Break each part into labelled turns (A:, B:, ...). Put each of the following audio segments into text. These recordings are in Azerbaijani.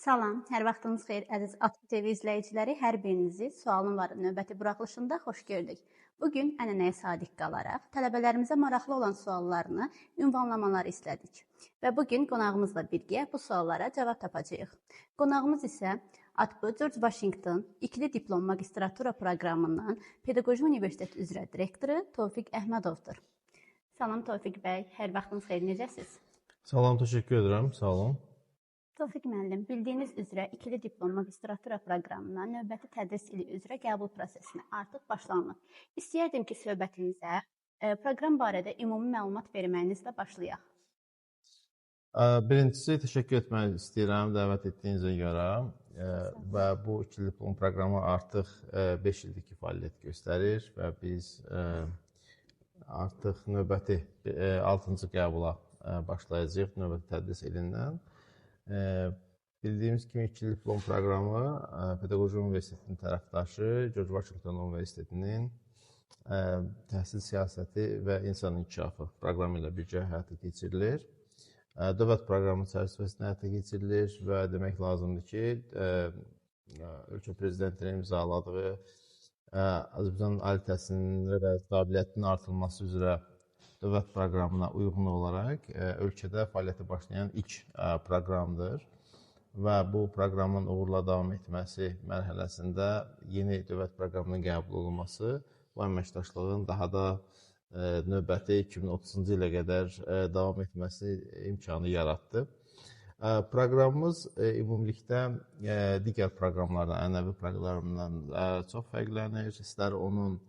A: Salam, hər vaxtınız xeyir əziz Atbu TV izləyiciləri, hər birinizi Sualım Var növbəti buraxılışında xoş gördük. Bu gün ənənəyə sadiq qalaraq tələbələrimizə maraqlı olan suallarını ünvanlamaları istədik. Və bu gün qonağımızla birgə bu suallara cavab tapacağıq. Qonağımız isə ATBU George Washington ikili diplom magistratura proqramından Pedaqoji Universiteti üzrə direktoru Tofiq Əhmədovdur. Salam Tofiq bəy, hər vaxtınız xeyir, necəsiz?
B: Salam, təşəkkür edirəm, sağ olun.
A: Tofiq müəllim, bildiyiniz üzrə ikili diplom magistratura proqramına növbəti tədris ili üzrə qəbul prosesinə artıq başlanılıb. İstəyərdim ki, söhbətimizə proqram barədə ümumi məlumat verməyinizlə başlayaq.
B: Birincisi, təşəkkür etmək istəyirəm dəvət etdiyinizə görə və bu ikili diplom proqramı artıq 5 ildir ki, fəaliyyət göstərir və biz artıq növbəti 6-cı qəbula başlayacağıq növbəti tədris ilindən. Bildiyimiz kimi ikili diplom proqramı Pedaqoji Universitetinin tərəfdaşı George Washington Universitetinin təhsil siyasəti və insan inkişafı proqramı ilə birgə həyata keçirilir. Dövlət proqramı çərçivəsində həyata keçirilir və demək lazımdır ki, ölkə prezidentinin imzaladığı Azərbaycan ali təhsilinin və qabiliyyətinin artırılması üzrə dövlət proqramına uyğun olaraq ölkədə fəaliyyətə başlayan ilk proqramdır və bu proqramın uğurla davam etməsi mərhələsində yeni dövlət proqramının qəbul olunması bu əməkdaşlığın daha da növbəti 2030-cu ilə qədər davam etməsi imkanı yaratdı. Proqramımız ümumilikdə digər proqramlardan, ənənəvi proqramlardan çox fərqlənir. İstər onun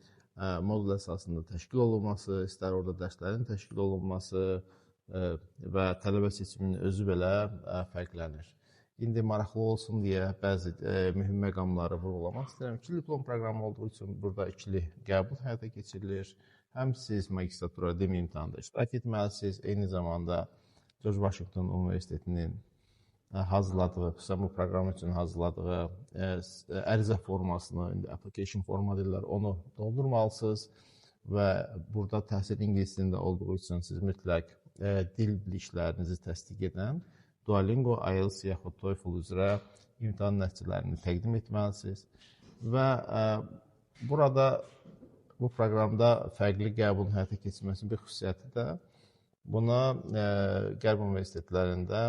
B: modul əsasında təşkil olunması, istər orada dərslərin təşkil olunması və tələbə seçiminin özü belə fərqlənir. İndi maraqlı olsun deyə bəzi mühüm məqamları vurğulamaq istəyirəm. İkili diplom proqramı olduğu üçün burada ikili qəbul həyata keçirilir. Həm siz magistratura DİM imtahanında iştirak etməlisiniz, eyni zamanda George Washington Universitetinin hazırladığı, xüsusən bu proqram üçün hazırladığı ərizə formasını, indi application forma deyirlər, onu doldurmalısınız və burada təhsil ingilis dilində olduğu üçün siz mütləq dil biliklərinizi təsdiq edən Duolingo, IELTS yaxud TOEFL üzrə imtahan nəticələrini təqdim etməlisiniz və burada bu proqramda fərqli qəbulun həyata keçirilməsinin bir xüsusiyyəti də buna Qərb universitetlərində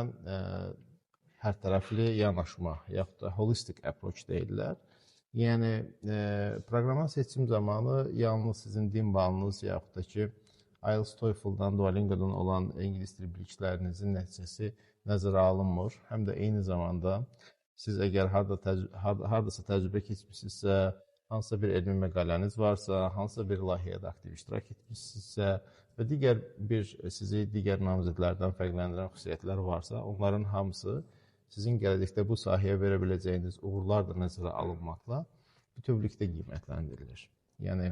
B: hər tərəfli yanaşma, yaxud da holistic approach deyirlər. Yəni, proqrama seçim zamanı yalnız sizin din balınız, yaxud da ki, IELTS, TOEFL-dan, Duolingo-dan olan ingilis dili biliklərinizin nəticəsi nəzərə alınmır. Həm də eyni zamanda siz əgər haradasa təcrübə keçmişsinizsə, hansısa bir elmi məqaləniz varsa, hansısa bir layihədə aktiv iştirak etmişsinizsə və digər bir sizi digər namizədlərdən fərqləndirən xüsusiyyətlər varsa, onların hamısı sizin gələcəkdə bu sahəyə verə biləcəyiniz uğurlar da nəzərə alınmaqla bütövlükdə qiymətləndirilir. Yəni,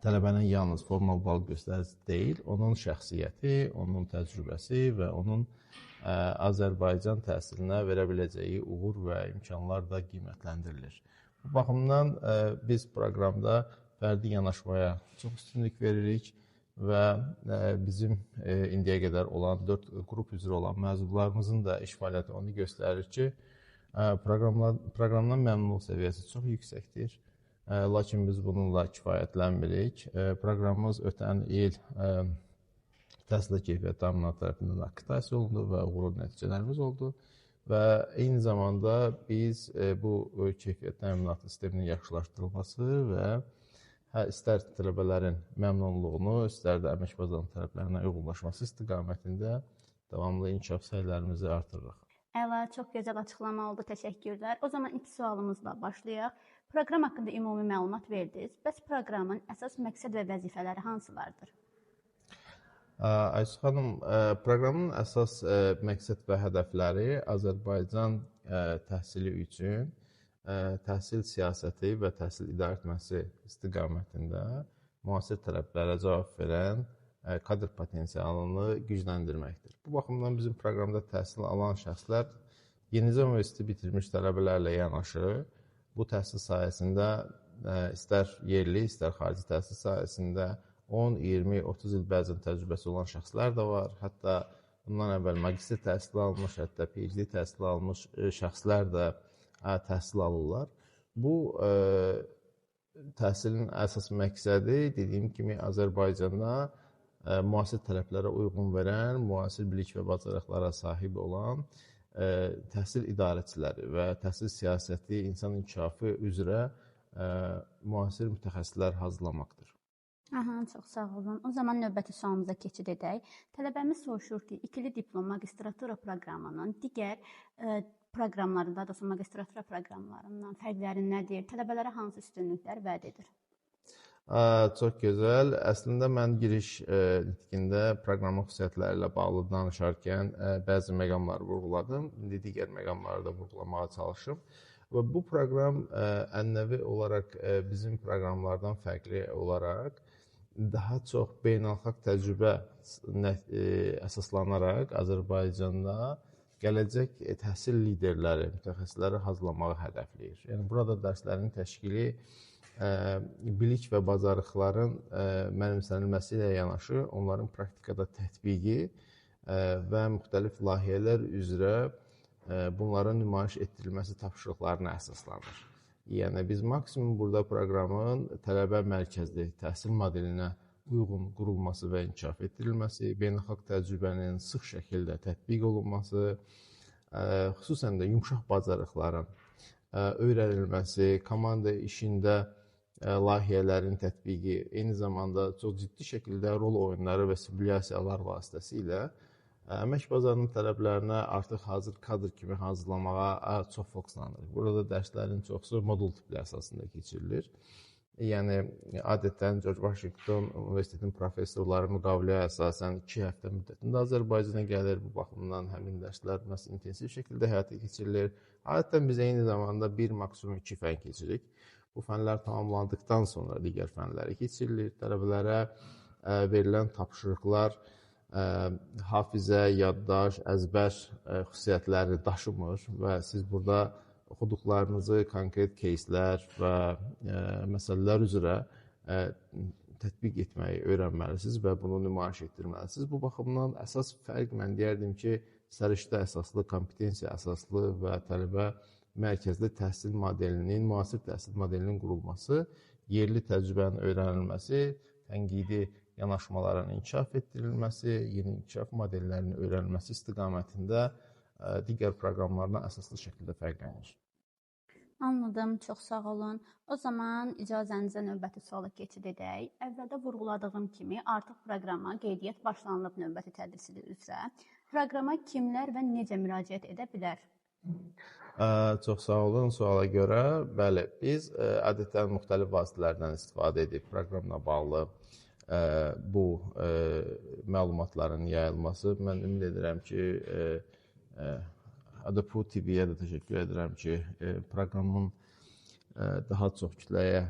B: tələbənin yalnız formal bal göstəricisi deyil, onun şəxsiyyəti, onun təcrübəsi və onun Azərbaycan təhsilinə verə biləcəyi uğur və imkanlar da qiymətləndirilir. Bu baxımdan biz proqramda fərdi yanaşmaya çox üstünlük veririk və bizim indiyə qədər olan 4 qrup üzrə olan məzunlarımızın da iş fəaliyyəti onu göstərir ki, proqramdan məmnunluq səviyyəsi çox yüksəkdir. Lakin biz bununla kifayətlənmirik. Proqramımız ötən il təhsildə keyfiyyət təminatı tərəfindən akkreditasiya olundu və uğurlu nəticələrimiz oldu. Və eyni zamanda biz bu keyfiyyət təminatı sisteminin yaxşılaşdırılması və istər tələbələrin məmnunluğunu, istər də əmək bazarının tələblərinə uyğunlaşması istiqamətində davamlı inkişaf səylərimizi artırırıq.
A: Əla, çox gözəl açıqlama oldu, təşəkkürlər. O zaman ilk sualımızla başlayaq. Proqram haqqında ümumi məlumat verdiniz. Bəs proqramın əsas məqsəd və vəzifələri hansılardır?
B: Aysu xanım, proqramın əsas məqsəd və hədəfləri Azərbaycan təhsili üçün təhsil siyasəti və təhsil idarə etməsi istiqamətində müasir tələblərə cavab verən kadr potensialını gücləndirməkdir. Bu baxımdan bizim proqramda təhsil alan şəxslər yenicə universiteti bitirmiş tələbələrlə yanaşı bu təhsil sahəsində istər yerli, istər xarici təhsil sahəsində 10, 20, 30 il bəzən təcrübəsi olan şəxslər də var. Hətta bundan əvvəl magistr təhsili almış, hətta PhD təhsili almış şəxslər də təhsil alırlar. Bu təhsilin əsas məqsədi, dediyim kimi, Azərbaycanda müasir tələblərə uyğun verən, müasir bilik və bacarıqlara sahib olan təhsil idarəçiləri və təhsil siyasəti, insan inkişafı üzrə müasir mütəxəssislər hazırlamaqdır.
A: Aha, çox sağ olun. O zaman növbəti sualımıza keçid edək. Tələbəmiz soruşur ki, ikili diplom magistratura proqramının digər proqramlarında, daha doğrusu magistratura proqramlarından fərqləri nədir? Tələbələrə hansı üstünlüklər vəd edir?
B: Çox gözəl. Əslində mən giriş nitqində proqramın xüsusiyyətləri ilə bağlı danışarkən bəzi məqamları vurğuladım. İndi digər məqamları da vurğulamağa çalışım. Və bu proqram ənənəvi olaraq bizim proqramlardan fərqli olaraq daha çox beynəlxalq təcrübə əsaslanaraq Azərbaycanda gələcək təhsil liderləri, mütəxəssisləri hazırlamağı hədəfləyir. Yəni burada dərslərin təşkili bilik və bacarıqların mənimsənilməsi ilə yanaşı, onların praktikada tətbiqi və müxtəlif layihələr üzrə bunların nümayiş etdirilməsi tapşırıqlarına əsaslanır. Yəni biz maksimum burada proqramın tələbə mərkəzli təhsil modelinə uyğun qurulması və inkişaf etdirilməsi, beynəlxalq təcrübənin sıx şəkildə tətbiq olunması, xüsusən də yumşaq bacarıqların öyrənilməsi, komanda işində layihələrin tətbiqi, eyni zamanda çox ciddi şəkildə rol oyunları və simulyasiyalar vasitəsilə əmək bazarının tələblərinə artıq hazır kadr kimi hazırlamağa çox fokuslanır. Burada dərslərin çoxu modul tipli əsasında keçirilir. Yəni adətən George Washington Universitetinin professorları müqaviləyə əsasən 2 həftə müddətində Azərbaycana gəlir. Bu baxımdan həmin dərslər məhz intensiv şəkildə həyata keçirilir. Adətən biz eyni zamanda bir, maksimum 2 fən keçirik. Bu fənlər tamamlandıqdan sonra digər fənləri keçirilir. Tələbələrə verilən tapşırıqlar hafizə, yaddaş, əzbər xüsusiyyətlərini daşımır və siz burada oxuduqlarınızı konkret keyslər və məsələlər üzrə tətbiq etməyi öyrənməlisiniz və bunu nümayiş etdirməlisiniz. Bu baxımdan əsas fərq mən deyərdim ki, səriştə əsaslı, kompetensiya əsaslı və tələbə mərkəzli təhsil modelinin, müasir təhsil modelinin qurulması, yerli təcrübənin öyrənilməsi, tənqidi yanaşmaların inkişaf etdirilməsi, yeni inkişaf modellərinin öyrənilməsi istiqamətində digər proqramlardan əsaslı şəkildə fərqlənir.
A: Anladım, çox sağ olun. O zaman icazənizə növbəti suala keçid edək. Əvvəldə vurğuladığım kimi artıq proqrama qeydiyyat başlanılıb növbəti tədris ili üzrə. Proqrama kimlər və necə müraciət edə bilər?
B: Çox sağ olun suala görə. Bəli, biz adətən müxtəlif vasitələrdən istifadə edib proqramla bağlı bu məlumatların yayılması. Mən ümid edirəm ki, ADPU TV-yə də təşəkkür edirəm ki, proqramın daha çox kütləyə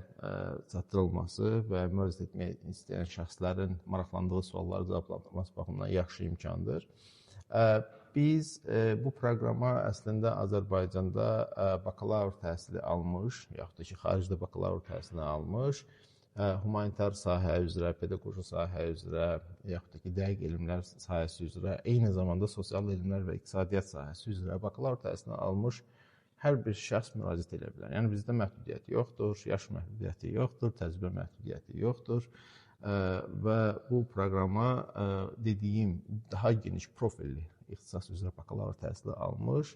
B: çatdırılması və müraciət etmək istəyən şəxslərin maraqlandığı sualları cavablandırması baxımından yaxşı imkandır. Biz bu proqrama əslində Azərbaycanda bakalavr təhsili almış, yaxud da ki, xaricdə bakalavr təhsilini almış, humanitar sahə üzrə, pedaqoji sahə üzrə, yaxud da ki, dəqiq elmlər sahəsi üzrə, eyni zamanda sosial elmlər və iqtisadiyyat sahəsi üzrə bakalavr təhsilini almış hər bir şəxs müraciət edə bilər. Yəni bizdə məhdudiyyət yoxdur, yaş məhdudiyyəti yoxdur, təcrübə məhdudiyyəti yoxdur və bu proqrama dediyim daha geniş profilli ixtisas üzrə bakalavr təhsili almış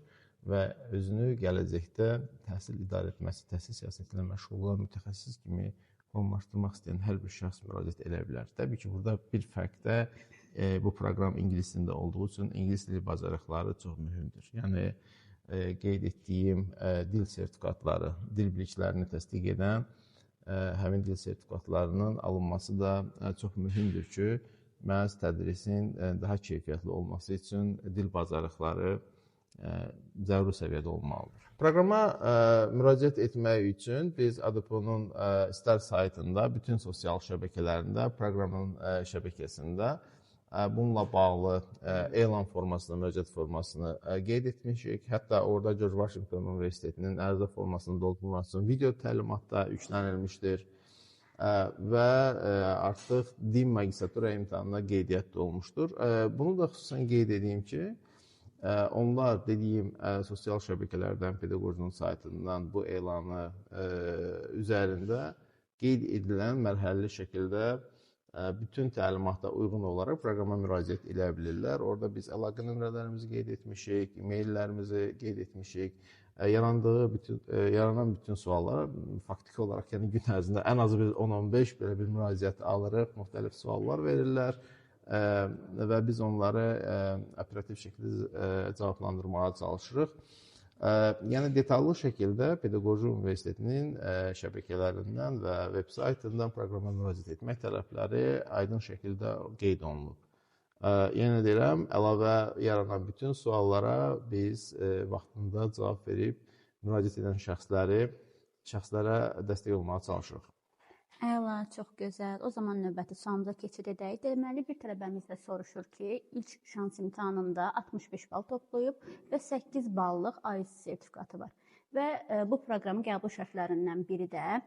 B: və özünü gələcəkdə təhsil idarə etməsi, təhsil siyasəti ilə məşğul olan mütəxəssis kimi formalaşdırmaq istəyən hər bir şəxs müraciət edə bilər. Təbii ki, burada bir fərq də bu proqram ingilis dilində olduğu üçün ingilis dili bacarıqları çox mühümdür. Yəni qeyd etdiyim dil sertifikatları, dil biliklərini təsdiq edən həmin dil sertifikatlarının alınması da çox mühümdür ki, məhz tədrisin daha keyfiyyətli olması üçün dil bacarıqları zəruri səviyyədə olmalıdır. Proqrama müraciət etmək üçün biz ADPU-nun istər saytında, bütün sosial şəbəkələrində, proqramın şəbəkəsində bununla bağlı elan formasını, müraciət formasını qeyd etmişik. Hətta orada George Washington Universitetinin ərizə formasını doldurması üçün video təlimat da yüklənilmişdir. Və artıq DİM magistratura imtahanına qeydiyyatda olmuşdur. Bunu da xüsusən qeyd edeyim ki, onlar dediyim sosial şəbəkələrdən, pedaqojinin saytından bu elanı üzərində qeyd edilən mərhələli şəkildə bütün təlimata uyğun olaraq proqrama müraciət edə bilirlər. Orada biz əlaqə nömrələrimizi qeyd etmişik, e-maillərimizi qeyd etmişik. Yaranan bütün suallara faktiki olaraq, yəni gün ərzində ən azı bir 10-15 belə bir müraciət alırıq, müxtəlif suallar verirlər və biz onları operativ şəkildə cavablandırmağa çalışırıq. Yəni detallı şəkildə Pedaqoji Universitetinin şəbəkələrindən və veb saytından proqrama müraciət etmək tələbləri aydın şəkildə qeyd olunub. Yenə deyirəm, əlavə yaranan bütün suallara biz vaxtında cavab verib müraciət edən şəxslərə dəstək olmağa çalışırıq.
A: Əla, çox gözəl. O zaman növbəti sualımıza keçid edək. Deməli, bir tələbəmiz də soruşur ki, ilk şans imtahanında 65 bal toplayıb və 8 ballıq IELTS sertifikatı var. Və bu proqramın qəbul şərtlərindən biri də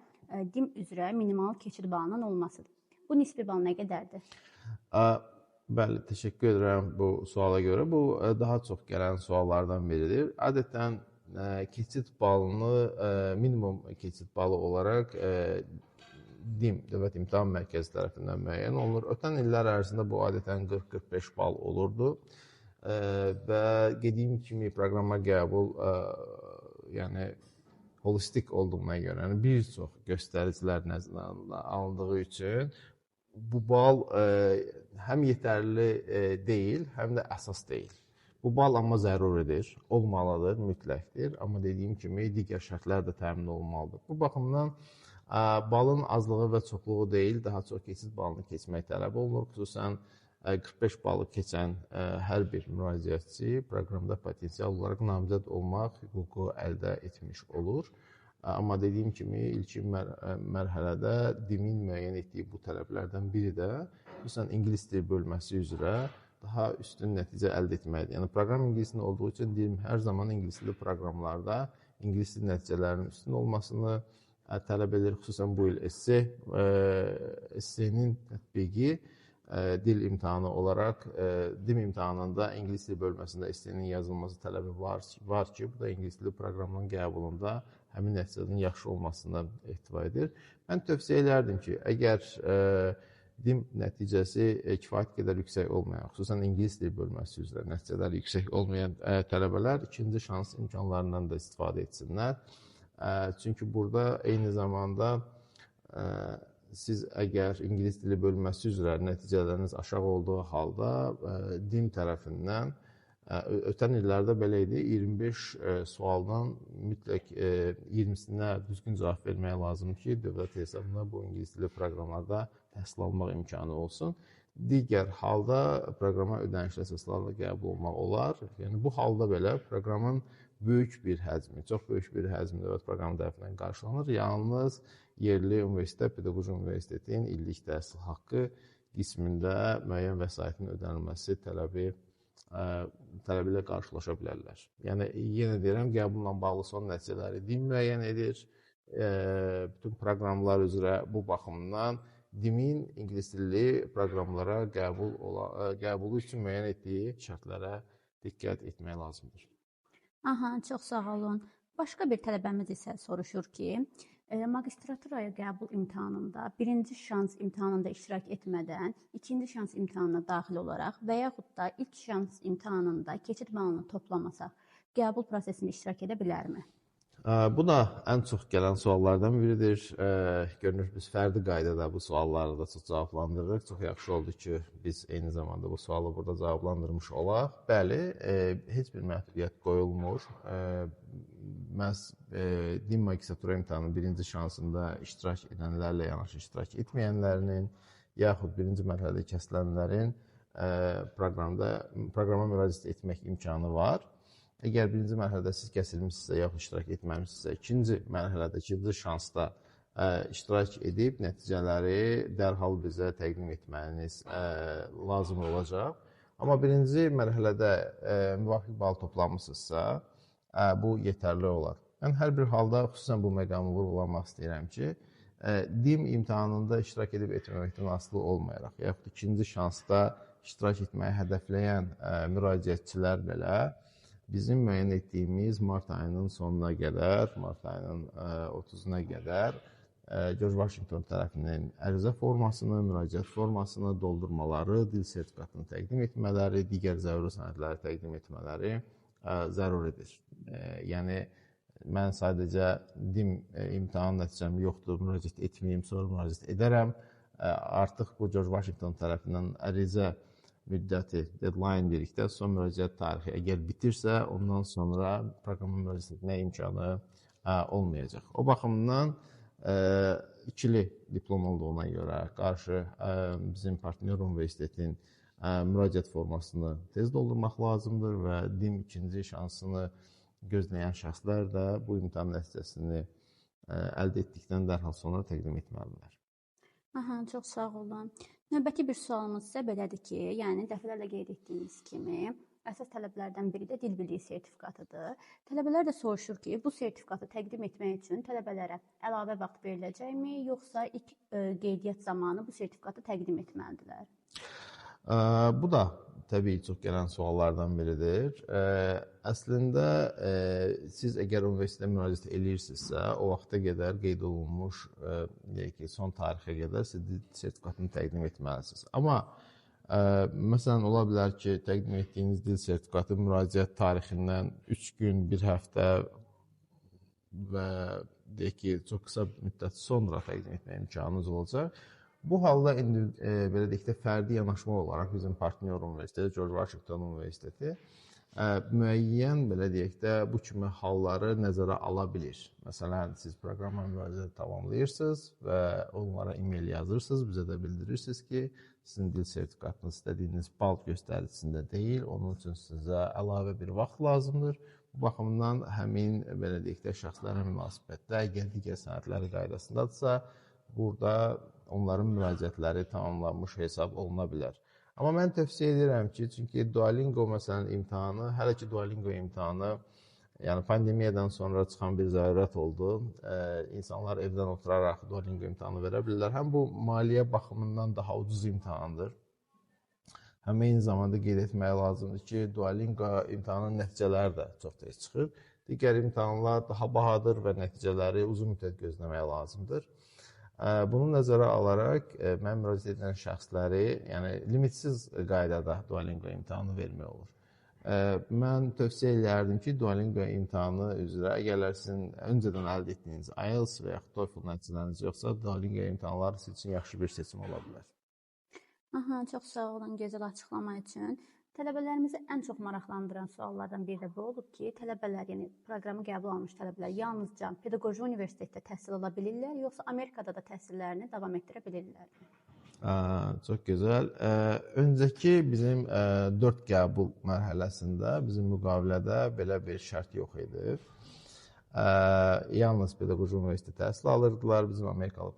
A: DİM üzrə minimal keçid balının olmasıdır. Bu nisbi bal nə qədərdir?
B: Bəli, təşəkkür edirəm bu suala görə. Bu daha çox gələn suallardan biridir. Adətən keçid balını minimum keçid balı olaraq DİM, Dövlət İmtahan Mərkəzi tərəfindən müəyyən olunur. Ötən illər ərzində bu adətən 40-45 bal olurdu və dediyim kimi proqrama qəbul yəni holistik olduğuna görə, yəni bir çox göstəricilər nəzərə alındığı üçün bu bal həm yetərli deyil, həm də əsas deyil. Bu bal amma zəruridir, olmalıdır, mütləqdir. Amma dediyim kimi digər şərtlər də təmin olunmalıdır. Bu baxımdan balın azlığı və çoxluğu deyil, daha çox keçid balını keçmək tələb olunur. Xüsusən 45 balı keçən hər bir müraciətçi proqramda potensial olaraq namizəd olmaq hüququ əldə etmiş olur. Amma dediyim kimi ilkin mərhələdə DİM-in müəyyən etdiyi bu tələblərdən biri də xüsusən ingilis dili bölməsi üzrə daha üstün nəticə əldə etməkdir. Yəni proqram ingilis dilində olduğu üçün DİM hər zaman ingilis dilli proqramlarda ingilis dili nəticələrinin üstün olmasını tələb edir. Xüsusən bu il esse-nin tətbiqi dil imtahanı olaraq DİM imtahanında ingilis dili bölməsində esse-nin yazılması tələbi var ki, bu da ingilis dili proqramının qəbulunda həmin nəticənin yaxşı olmasını ehtiva edir. Mən tövsiyə edərdim ki, əgər DİM nəticəsi kifayət qədər yüksək olmayan, xüsusən ingilis dili bölməsi üzrə nəticələri yüksək olmayan tələbələr ikinci şans imkanlarından da istifadə etsinlər. Çünki burada eyni zamanda siz əgər ingilis dili bölməsi üzrə nəticələriniz aşağı olduğu halda DİM tərəfindən ötən illərdə belə idi, 25 sualdan mütləq 20-sinə düzgün cavab vermək lazımdır ki, dövlət hesabına bu ingilis dili proqramlarda təhsil almaq imkanı olsun. Digər halda proqrama ödənişli əsaslarla qəbul olmaq olar. Yəni bu halda belə proqramın böyük bir həcmi, çox böyük bir həcmi dövlət proqramı tərəfindən qarşılanır. Yalnız yerli universitet, Pedaqoji Universitetin illik təhsil haqqı qismində müəyyən vəsaitin ödənilməsi tələbi ilə qarşılaşa bilərlər. Yəni, yenə deyirəm, qəbulla bağlı son nəticələri DİM müəyyən edir. Bütün proqramlar üzrə bu baxımdan DİM-in ingilis dilli proqramlara qəbulu üçün müəyyən etdiyi şərtlərə diqqət etmək lazımdır.
A: Aha, çox sağ olun. Başqa bir tələbəmiz isə soruşur ki, magistraturaya qəbul imtahanında birinci şans imtahanında iştirak etmədən ikinci şans imtahanına daxil olaraq və yaxud da ilk şans imtahanında keçid balını toplamasaq qəbul prosesində iştirak edə bilərmi?
B: Bu da ən çox gələn suallardan biridir. Görünür, biz fərdi qaydada bu sualları da çox cavablandırırıq. Çox yaxşı oldu ki, biz eyni zamanda bu sualı burada cavablandırmış olaq. Bəli, heç bir məhdudiyyət qoyulmur. Məhz DİM magistratura imtahanının birinci şansında iştirak edənlərlə yanaşı iştirak etməyənlərinin, yaxud birinci mərhələdə kəsilənlərin proqrama müraciət etmək imkanı var. Əgər birinci mərhələdə siz kəsilmişsinizsə, yaxud iştirak etməmişsinizsə, ikinci mərhələdə, ikinci şansda iştirak edib nəticələri dərhal bizə təqdim etməyiniz lazım olacaq. Amma birinci mərhələdə müvafiq bal toplamısınızsa, bu yetərli olar. Mən hər bir halda xüsusən bu məqamı vurğulamaq istəyirəm ki, DİM imtahanında iştirak edib etməməkdən asılı olmayaraq, yaxud ikinci şansda iştirak etməyi hədəfləyən müraciətçilər belə bizim müəyyən etdiyimiz mart ayının sonuna qədər, mart ayının 30-una qədər George Washington tərəfindən ərizə formasını, müraciət formasını doldurmaları, dil sertifikatını təqdim etmələri, digər zəruri sənədləri təqdim etmələri zəruridir. Yəni, mən sadəcə DİM imtahan nəticəm yoxdur, müraciət etməyim, sonra müraciət edərəm. Artıq bu George Washington tərəfindən ərizə müddəti, deadline dedikdə son müraciət tarixi əgər bitirsə, ondan sonra proqrama müraciət etmək imkanı olmayacaq. O baxımdan ikili diplom olduğuna görə qarşı bizim partnyor universitetin müraciət formasını tez doldurmaq lazımdır və DİM ikinci şansını gözləyən şəxslər də bu imtahan nəticəsini əldə etdikdən dərhal sonra təqdim etməlidirlər.
A: Aha, çox sağ olun. Növbəti bir sualımız isə belədir ki, yəni dəfələrlə qeyd etdiyimiz kimi əsas tələblərdən biri də dil biliyi sertifikatıdır. Tələbələr də soruşur ki, bu sertifikatı təqdim etmək üçün tələbələrə əlavə vaxt veriləcəkmi, yoxsa ilk qeydiyyat zamanı bu sertifikatı təqdim etməlidirlər?
B: Bu da təbii çox gələn suallardan biridir. Əslində, siz əgər universitetə müraciət eləyirsinizsə, o vaxta qədər qeyd olunmuş, deyək ki, son tarixə qədər siz dil sertifikatını təqdim etməlisiniz. Amma məsələn, ola bilər ki, təqdim etdiyiniz dil sertifikatı müraciət tarixindən 3 gün, 1 həftə və deyək ki, çox qısa müddət sonra təqdim etmək imkanınız olacaq. Bu halda indi belə deyək də fərdi yanaşma olaraq bizim partnyor universiteti, George Washington Universiteti müəyyən belə deyək də bu kimi halları nəzərə ala bilir. Məsələn, siz proqrama müraciət tamamlayırsınız və onlara e-mail yazırsınız, bizə də bildirirsiniz ki, sizin dil sertifikatınız istədiyiniz bal göstəricisində deyil, onun üçün sizə əlavə bir vaxt lazımdır. Bu baxımdan həmin belə deyək də şəxslərə münasibətdə əgər digər sənədləri qaydasındadırsa, burada onların müraciətləri tamamlanmış hesab oluna bilər. Amma mən tövsiyə edirəm ki, çünki Duolingo məsələn imtahanı, hələ ki Duolingo imtahanı, yəni pandemiyadan sonra çıxan bir zərurət oldu. İnsanlar evdən oturaraq Duolingo imtahanı verə bilirlər. Həm bu maliyyə baxımından daha ucuz imtahandır. Həm eyni zamanda qeyd etmək lazımdır ki, Duolingo imtahanının nəticələri də çox tez çıxır. Digər imtahanlar daha bahadır və nəticələri uzun müddət gözləmək lazımdır. Bunu nəzərə alaraq mən müraciət edən şəxsləri, yəni limitsiz qaydada Duolingo imtahanı vermək olur. Mən tövsiyə eləyərdim ki, Duolingo imtahanı üzrə əgər sizin öncədən əldə etdiyiniz IELTS və yaxud TOEFL nəticələriniz yoxsa, Duolingo imtahanları sizin üçün yaxşı bir seçim ola bilər.
A: Aha, çox sağ olun gözəl açıqlama üçün. Tələbələrimizi ən çox maraqlandıran suallardan biri də bu olub ki, tələbələr, yəni proqramı qəbul almış tələbələr yalnızca Pedaqoji Universitetdə təhsil ala bilirlər, yoxsa Amerikada da təhsillərini davam etdirə bilirlər?
B: Çox gözəl. Öncəki bizim 4 qəbul mərhələsində bizim müqavilədə belə bir şərt yox idi. Yalnız Pedaqoji Universitetdə təhsil alırdılar. Bizim Amerikalı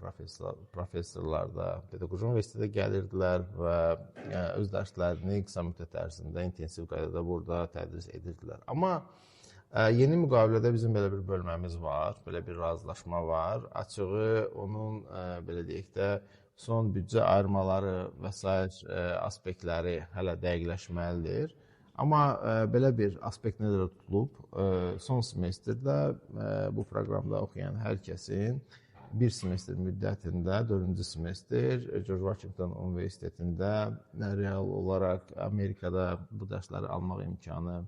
B: professorlar da Pedaqoji Universitetə gəlirdilər və öz dərslərini qısa müddət ərzində intensiv qaydada burada tədris edirdilər. Amma yeni müqavilədə bizim belə bir bölməmiz var, belə bir razılaşma var. Açığı onun belə deyək də son büdcə ayırmaları və sair aspektləri hələ dəqiqləşməlidir. Amma belə bir aspekt nəzərdə tutulub, son semestrdə bu proqramda oxuyan hər kəsin bir semestr müddətində, 4-cü semestr George Washington Universitetində real olaraq Amerikada bu dərsləri almaq imkanı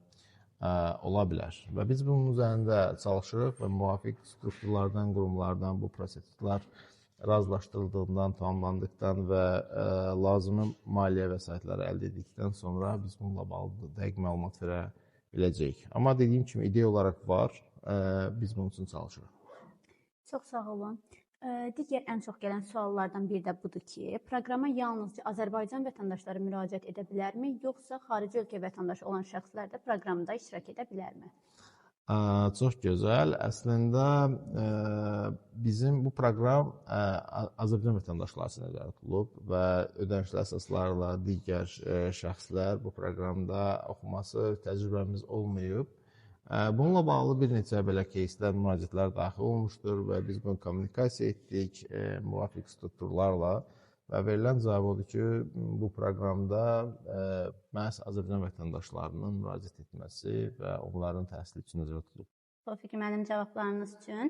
B: ola bilər. Və biz bunun üzərində çalışırıq və müvafiq strukturlardan, qurumlardan bu prosedurlar razılaşdırıldığından, tamamlandıqdan və lazımi maliyyə vəsaitləri əldə etdikdən sonra biz bununla bağlı dəqiq məlumat verə biləcəyik. Amma dediyim kimi ideya olaraq var, biz bunun üçün çalışırıq.
A: Çox sağ olun. Digər ən çox gələn suallardan biri də budur ki, proqrama yalnızca Azərbaycan vətəndaşları müraciət edə bilərmi, yoxsa xarici ölkə vətəndaşı olan şəxslər də proqramda iştirak edə bilərmi?
B: Çox gözəl. Əslində bizim bu proqram Azərbaycan vətəndaşları üçün nəzərdə tutulub və ödənişli əsaslarla digər şəxslər bu proqramda oxuması təcrübəmiz olmayıb. Bununla bağlı bir neçə belə keyslər, müraciətlər daxil olmuşdur və biz bunu kommunikasiya etdik müvafiq strukturlarla və verilən cavab odur ki, bu proqramda məhz Azərbaycan vətəndaşlarının müraciət etməsi və onların təhsili üçün nəzərdə tutulub.
A: Tofiq müəllim, cavablarınız üçün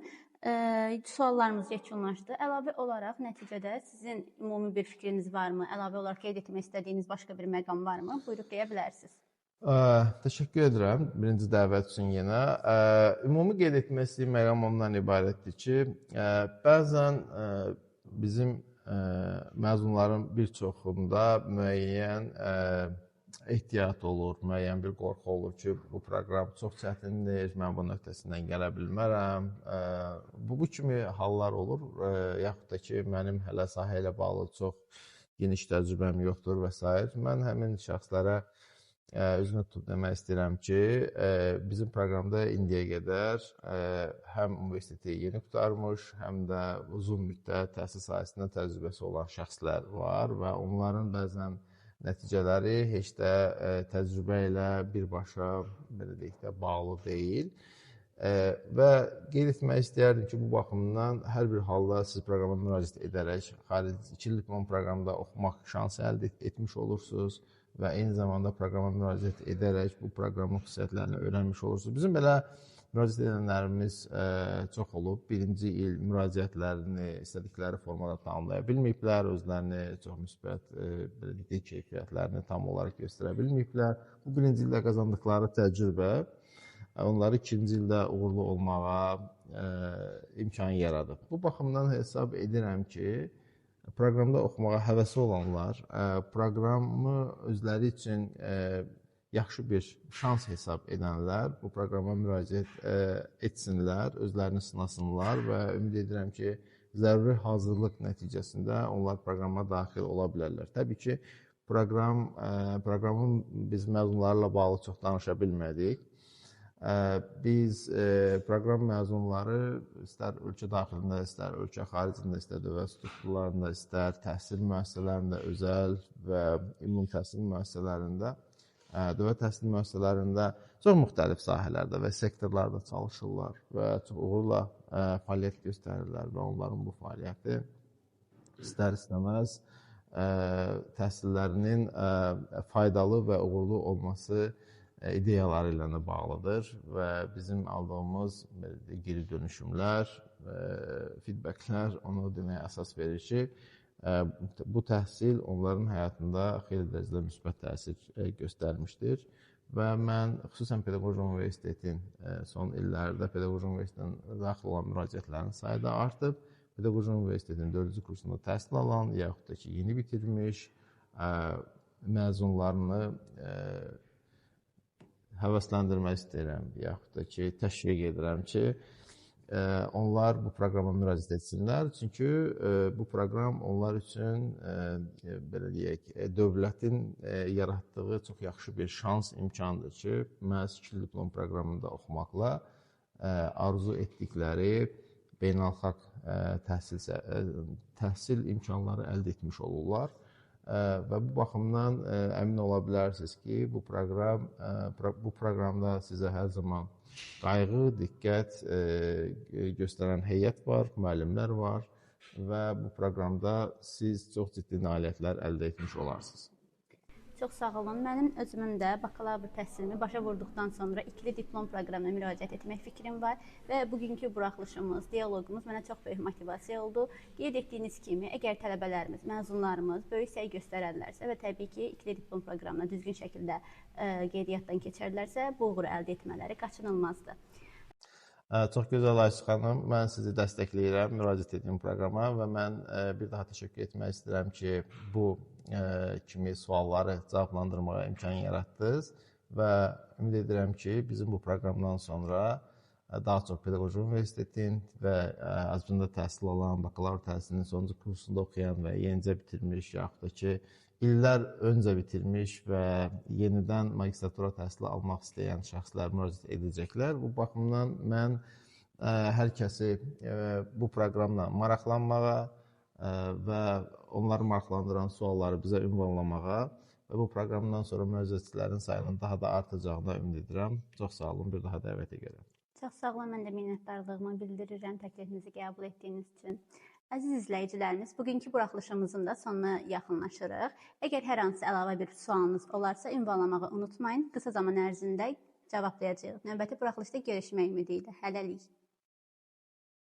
A: suallarımız yekunlaşdı. Əlavə olaraq nəticədə sizin ümumi bir fikriniz varmı? Əlavə olaraq qeyd etmək istədiyiniz başqa bir məqam varmı? Buyurub deyə bilərsiniz.
B: Təşəkkür edirəm birinci dəvət üçün yenə. Ümumi qeyd etmək istədiyim məqam ondan ibarətdir ki, bəzən bizim məzunların bir çoxunda müəyyən ehtiyat olur, müəyyən bir qorxu olur ki, bu proqram çox çətindir, mən bunun öhdəsindən gələ bilmərəm. Bu kimi hallar olur, yaxud da ki, mənim hələ sahə ilə bağlı çox geniş təcrübəm yoxdur və s. Mən həmin şəxslərə üzünü tutub demək istəyirəm ki, bizim proqramda indiyə qədər həm universiteti yeni qurtarmış, həm də uzun müddət təhsil sahəsində təcrübəsi olan şəxslər var və onların bəzən nəticələri heç də təcrübə ilə birbaşa, belə deyək də, bağlı deyil. Və qeyd etmək istəyərdim ki, bu baxımdan hər bir halda siz proqrama müraciət edərək xarici ikili diplom proqramda oxumaq şansı əldə etmiş olursunuz və eyni zamanda proqrama müraciət edərək bu proqramın xüsusiyyətlərini öyrənmiş olursunuz. Bizim belə müraciət edənlərimiz çox olub. Birinci il müraciətlərini istədikləri formada tamamlaya bilməyiblər, özlərini çox müsbət belə deyək, keyfiyyətlərini tam olaraq göstərə bilməyiblər. Bu birinci ildə qazandıqları təcrübə onları ikinci ildə uğurlu olmağa imkan yaradıb. Bu baxımdan hesab edirəm ki, proqramda oxumağa həvəsi olanlar proqramı özləri üçün yaxşı bir şans hesab edənlər bu proqrama müraciət etsinlər, özlərini sınasınlar və ümid edirəm ki, zəruri hazırlıq nəticəsində onlar proqrama daxil ola bilərlər. Təbii ki, proqramın biz məzunlarla bağlı çox danışa bilmədik. Biz proqram məzunları istər ölkə daxilində, istər ölkə xaricində, istər dövlət strukturlarında, istər təhsil müəssisələrində, özəl və ümumi təhsil müəssisələrində, dövlət təhsil müəssisələrində çox müxtəlif sahələrdə və sektorlarda çalışırlar və çox uğurla fəaliyyət göstərirlər və onların bu fəaliyyəti istər-istəməz təhsillərinin faydalı və uğurlu olması ideyaları ilə də bağlıdır və bizim aldığımız geri dönüşümlər, feedbacklər onu deməyə əsas verir ki, bu təhsil onların həyatında xeyli dərəcədə müsbət təsir göstərmişdir və mən xüsusən Pedaqoji Universitetin son illərdə Pedaqoji Universitetinə daxil olan müraciətlərin sayı da artıb. Pedaqoji Universitetin 4-cü kursunda təhsil alan, yaxud da ki, yeni bitirmiş məzunlarını həvəsləndirmək istəyirəm, yaxud da ki, təşviq edirəm ki, onlar bu proqrama müraciət etsinlər. Çünki bu proqram onlar üçün, belə deyək, dövlətin yaratdığı çox yaxşı bir şans, imkandır ki, məhz ikili diplom proqramında oxumaqla arzu etdikləri beynəlxalq təhsil imkanları əldə etmiş olurlar. Və bu baxımdan əmin ola bilərsiniz ki, bu proqramda sizə hər zaman qayğı, diqqət göstərən heyət var, müəllimlər var və bu proqramda siz çox ciddi nailiyyətlər əldə etmiş olarsınız.
A: Çox sağ olun. Mənim özümün də bakalavr təhsilimi başa vurduqdan sonra ikili diplom proqramına müraciət etmək fikrim var və bugünkü buraxılışımız, dialoqumuz mənə çox böyük motivasiya oldu. Qeyd etdiyiniz kimi, əgər tələbələrimiz, məzunlarımız böyük səy göstərərlərsə və təbii ki, ikili diplom proqramına düzgün şəkildə qeydiyyatdan keçərlərsə, bu uğuru əldə etmələri qaçınılmazdır.
B: Çox gözəl Aysu xanım, mən sizi dəstəkləyirəm, müraciət edin proqrama və mən bir daha təşəkkür etmək istəyirəm ki, bu kimi sualları cavablandırmağa imkan yaratdınız və ümid edirəm ki, bizim bu proqramdan sonra daha çox Pedaqoji Universitetin və Azərbaycanda təhsil alan, bakalavr təhsilinin sonuncu kursunda oxuyan və yenicə bitirmiş, yaxud da ki, illər öncə bitirmiş və yenidən magistratura təhsili almaq istəyən şəxslər müraciət edəcəklər. Bu baxımdan mən hər kəsi bu proqramla maraqlanmağa və onları maraqlandıran sualları bizə ünvanlamağa və bu proqramdan sonra müraciətçilərin sayının daha da artacağına ümid edirəm. Çox sağ olun, bir daha dəvətə görə.
A: Çox sağ olun, mən də minnətdarlığımı bildirirəm təklifimizi qəbul etdiyiniz üçün. Əziz izləyicilərimiz, bugünkü buraxılışımızın da sonuna yaxınlaşırıq. Əgər hər hansı əlavə bir sualınız olarsa, ünvanlamağı unutmayın. Qısa zaman ərzində cavablayacağıq. Növbəti buraxılışda görüşmək ümidi ilə. Hələlik.